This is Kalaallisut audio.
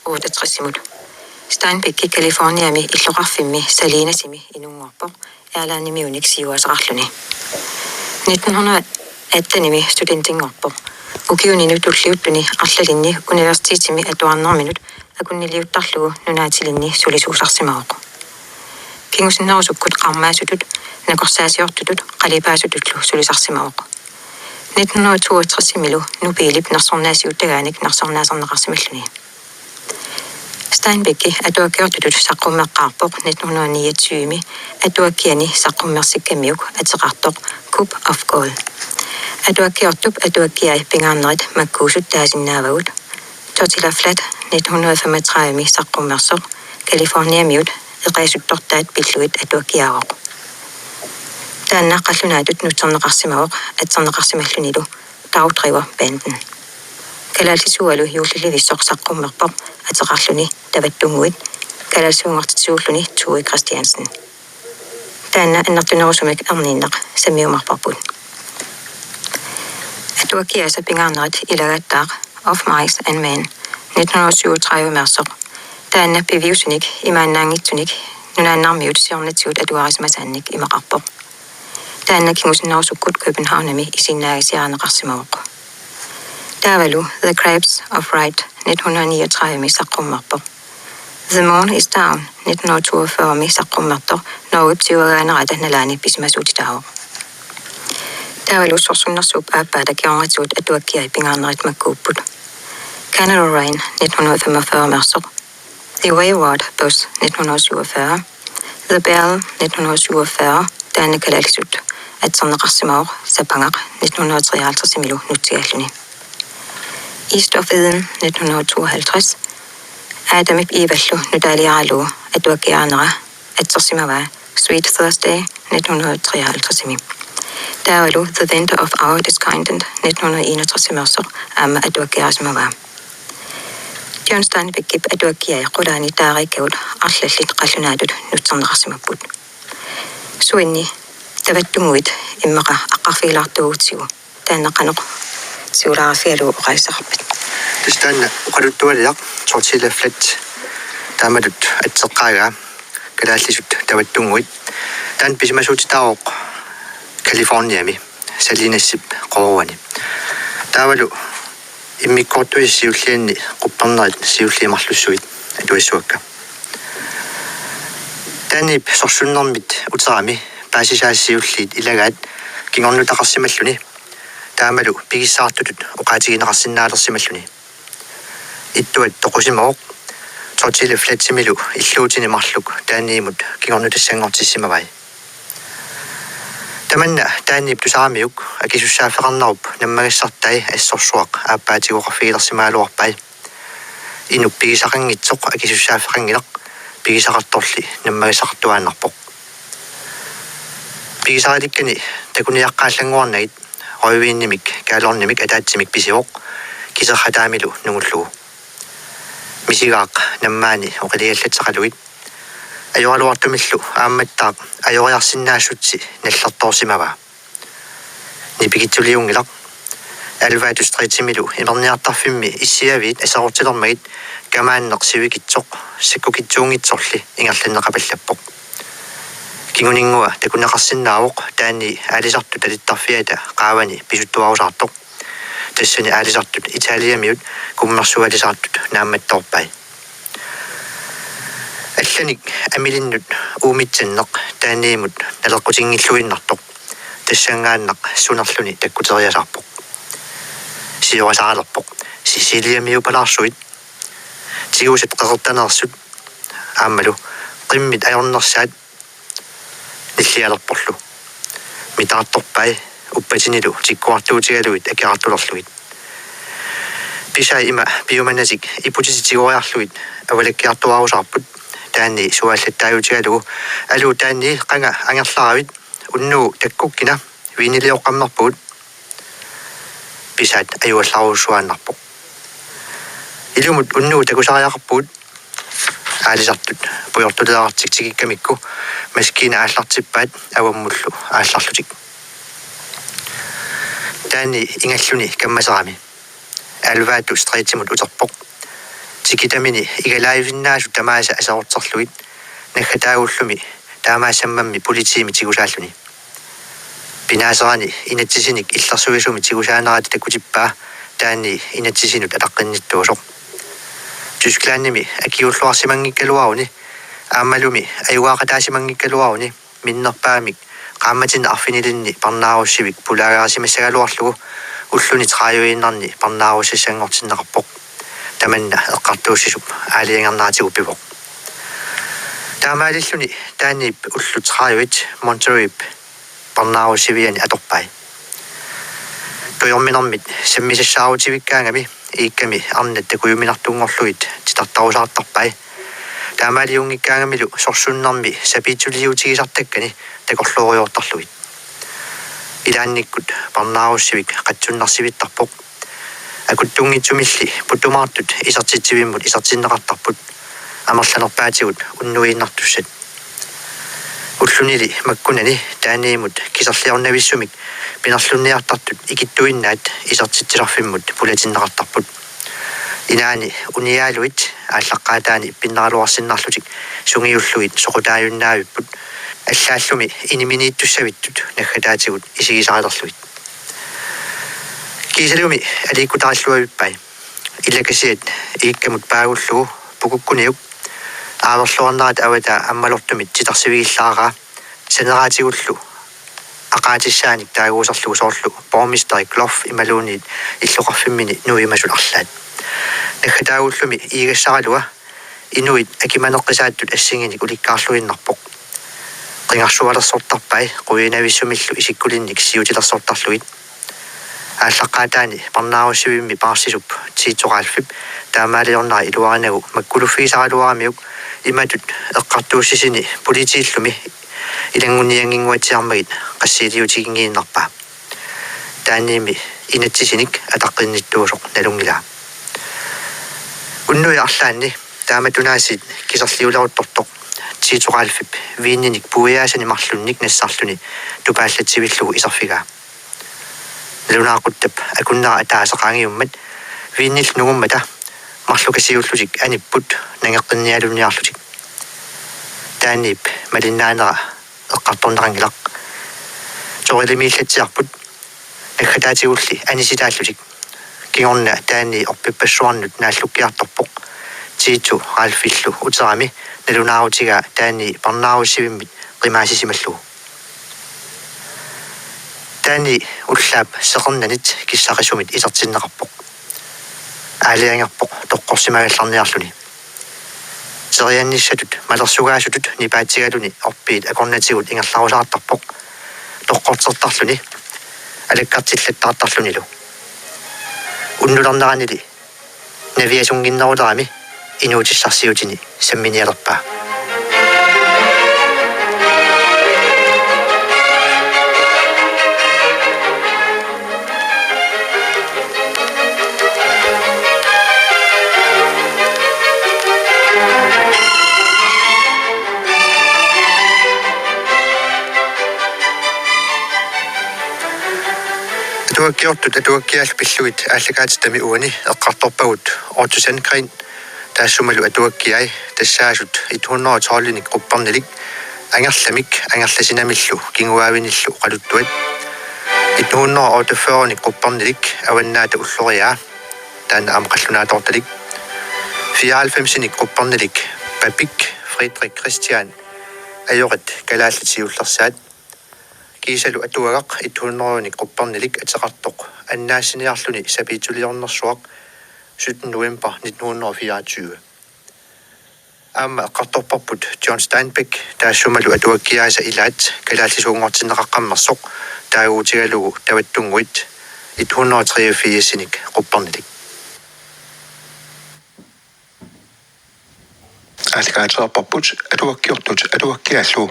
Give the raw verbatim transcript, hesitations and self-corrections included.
otteogtresimut. Steinbecki Californiami illoqarfimmi Salinasimi inunngorpoq, airlinemiunik siuaasaqarluni. Nitten hundrede attenimi studentinngorpoq. Ukiunini tulliuttuni arlalinni universitetimi atuarnerminut akunniliuttarlugu nunaatilinni sulisuusarsimavoq. Kingusinnerusukkut qarmaasutut, nakorsaasiortutut, qalipaasutullu sulisarsimavoq. Nitten hundrede toogtresimilu Nobelip nersornaasiuttagaanik nersornaaserneqarsimalluni. Steinbecki atuakkiortutut saqqummeqqaarpoq nitten hundrede niogtyvemi atuakkiani saqqummersikkamiuk ateqartoq Cup of Gold. Atuakkiortup atuakkiai pingaarnerit makkuusut taasinnaavagut. Tortilla Flat nitten hundrede femogtredivemi saqqummersoq Californiamiut eqiasuttortaat pillugit atuakkiaavoq. Taanna qallunaatut nutserneqarsimavoq atserneqarsimallunilu Dagdriver Banden. Kalaallisuualu juullilivissoq saqqummerpoq ateqarluni Tavattunnguit, kalaallisuunngortitsisuulluni Tove Christiansen. Taanna annertunerusumik erniinnaq sammiumaarparput. Atuakkiaasa pingaarnerit ilagattaaq Of Mice and Men nitten hundrede syvogtredive-meersoq. Taanna piviusunik imaannaanngitsunik nunaannarmiut siornatigut atuarisimasaannik imaqarpoq. Taanna kingusinnerusukkut Københavnimi isinnaagasiarineqarsimavoq. Taavalu The Grapes of Wrath nitten hundrede niogtredivemi saqqummerpoq. The Moon is Down nitten hundrede toogfyrremi saqqummertoq Norgep siuagaanerata nalaani pisimasuutitaavoq. Taavalu sorsunnersuup aappaata kingornatigut atuakkiai pingaarnerit makkuupput. Canada Rain nitten hundrede femogfyrre-meersoq. The Wayward Bus nitten hundrede syvogfyrre. The Belle nitten hundrede syvogfyrre, taanna kalaallisut atserneqarsimavoq Sapangaq nitten hundrede treoghalvtreds-imilu nutsigaalluni. East of Eden nitten hundrede tooghalvtreds. Adamip Evallu nutaaliaralugu atuakkiaanera atsersimavaa Sweet Thursday nitten hundrede treoghalvtreds-imi. Taavalu The Winter of Our Discontent nitten hundrede enogtres-imeersoq aamma atuakkiarisimavaa. John Steinbeckip atuakkiai qulaani taariikkagut arlallit qallunaatut nutserneqarsimapput. Suinni Tavattunnguit immaqa aqqarfigilaartuugutsigu, taanna qanoq siulaarfigalugu oqaaseqarpit? Tassa taanna oqaluttualiaq Tortilla Flat taamatut atseqqaagaa, kalaallisut Tavattunnguit. Taanna pisimasuutitaavoq Californiami Salinasip qoruani. Taavalu immikkoortuisa siullianni quppernerit siulliit marlussuit atuassuakka. Taanniip sorsunnermit uterami paasisaasa siulliit ilagaat kingornutaqarsimalluni, taamalu pigissaartutut oqaatigineqarsinnaalersimalluni. Ittuat toqusimavoq, Tortilla Flatsimilu illuutini marluk Taanniimut kingornutassanngortissimavai. Tamanna Taanniip tusaramiuk akisussaaffeqarnerup nammagassartai assorsuaq aappaatigoqarfigilersimagaluarpai. Inuk pigisaqanngitsoq akisussaaffeqanngilaq, pigisaqartorli nammagassaqartuaannarpoq. Pigisarilikkani takuniaqqaallannguarnagit rødvinimik, Kaalornimik ataatsimik pisivoq, kiserhataamilu nungullugu. Misigaaq nammaani oqiligallatsaqalugit. Ajoraluartumillu aammattaaq ajoriarsinnaassutsi nallertoorsimavaa. Nipikitsuliunngilaq. Alvaatut Streetimilu imerniartarfimmi issiaviit aserortilermagit kamaanneq sivikitsoq sakkukitsuunngitsorli ingerlanneqapallappoq. Kinguninngua takuneqarsinnaavoq Taannii aalisartut alittarfiata qaavani pisuttuarusaartoq. Tassani aalisartut Italiamiut kummersuaalisaartut naammattoorpai. Allanik amilinnut uumitsanneq Taanniimut naleqqutinngilluinnartoq tassanngaannaq sunerluni takkuteriasaarpoq. Siorasaarlerpoq Siciliamiupalaarsuit, tigusat qeqertaneersut aammalu qimmit ajornersaat nillialerporlu. Mitaartorpai uppatinilu tikkuartuutigalugit akerartulerlugit. Pisai ima piumanatik iputitik tigoriarlugit avalakkiartuarusaarput Taannii suaallattaajuutigalugu: "Aluu Taannii, qanga angerlaravit? Unnugu takkukkina, viinilioqqammerpugut." Pisaat ajuallarujussuaannarpoq. "Ilumut unnugu takusariaqarpugut." Aalisartut pujortuleerartik tikikkamikku maskiina aallartippaat avammullu aallarlutik. Taannii ingalluni kammaserami Alvaatut Streetimut uterpoq. T Tikitamini igalaavinnaasut tamaasa aserorterlugit naggataagullumi taamaassammammi politiimi tigusaalluni. Pinaaserani inatsisinik illersuisumik tigusaanerata takutippaa Dani inatsisinut ataqqinnittuusoq. Tysklandimi akiulluarsimanngikkaluaruni aammalumi ajugaaqataasimanngikkaluaruni minnerpaamik qaammatini arfinilinni parnaarussivik pulaagaasimassagaluarlugu ulluni trediviinnarni parnaarussassanngortinneqarpoq. Tamanna eqqartuussisup aalajangerneratigut pivoq. Taamaalilluni Danip ullut tredive Monterreyp parnaarussiviani atorpai. Tujorminermit sammisassaarutigikkaangami iikkami arnat takujuminartunngorlugit titartarusaartarpai. Taamaaliunngikkaangamilu sorsunnermi sapiitsuliutigisartakkani takorloorujoortarlugit. Ilaannikkut parnaarussivik qatsunnarsivittarpoq. Akuttunngitsumilli putumaartut isertitsivimmut isertinneqartarput amerlanerpaatigut unnuiinnartussat. Ullunili makkunani Danimut kiserliornavissumik pinerlunniartartut ikittuinnaat isertitsisarfimmut pulatinneqartarput. Inaani uniaaluit aallaqqaataani ippinnaraluarsinnarlutik sungiullugit soqutaajunnaavippput, allaallumi iniminiittussavittut naggataatigut isigisarilerlugit. Kiisalumi aliikkutarilluavippai. Ilakasiat iikkamut paagullugu pukukkuniuk aaverluarnerata avataa ammalortumit titarsivigillaaraa saneraatigullu aqaatissaanik taaguuserlugu soorlu borgmesteri Gloff imaluunniit illoqarfimmini nuimasut arlaat. Naggataagullumi iigassaralua inuit akimaneqqisaattut assinginik ulikkaarluinnarpoq. Qingarsualersortarpai quinavissumillu isikkulinnik siutilersortarlugit. Aallaqqaataani parnaarussivimmi paarsisup Tito Ralfip taamaaliornera iluarinagu makkuluffigisaraluaramiuk imatut eqqartuussisini politiillumi ilanngunniannginnguatsiarmagit qassiiliutiginngiinnarpaa. Danimi inatsisinik ataqqinnittuusoq nalunngilaa. Unnuit arlaanni taamatunaasiit kiserliuleruttortoq Tito Ralfip viininik puiaasani marlunnik nassarluni tupaallatsivillugu iserfigaa. Nalunaaquttap akunnera ataaseq qaangiummat viinillu nungummata marlukasiullutik anipput nangeqqinnialunniarlutik. Danip malinnaanera eqqartorneqanngilaq. Torilimiillatsiarput naggataatigulli anisitaallutik. Kingorna Dani orpippassuarnut naallukkiartorpoq. Tito Ralfillu uterami nalunaarutigaa Dani parnaarussivimmit qimaasisimallugu. Dani ullaap seqernanit kissaqisumit isertinneqarpoq. Aalajangerpoq toqqorsimagallarniarluni. Seriannissatut malersugaasutut nipaatsigaluni orpiit akornatigut ingerlarusaartarpoq. Toqqortertarluni alakkartillattaartarlunilu. Unnulerneranili naviasunnginnerulerami inuutissarsiutini samminialerpaa. Atuakkiortut atuakkiaallu pillugit aallakaatitami uani eqqartorpagut Otto Sandgreen taassumalu atuakkiai tassaasut et hundrede og tolvinik quppernilik Angerlamik Angerlasinamillu kinguaavinillu oqaluttuat, et hundrede og otteogfyrrenik quppernilik Avannaata Ulloriaa, taanna aamma qallunaatoortalik, fireoghalvfemsinik quppernilik Papik Frederik Christian, ajoqit kalaallit siullersaat, kiisalu atuagaq et hundredenik quppernilik ateqartoq annaassiniarluni sapiitsuliornersuaq sytten november nitten hundrede og fireogtyve. Aamma eqqartorparput John Steinbeck taassumalu atuakkiaasa ilaat kalaallisuunngortinneqaqqammersoq taaguutigalugu tavattunnguit et hundrede og treogfirsinik quppernilik. Aallakaateqarparput atuakkiortut atuakkiaallu.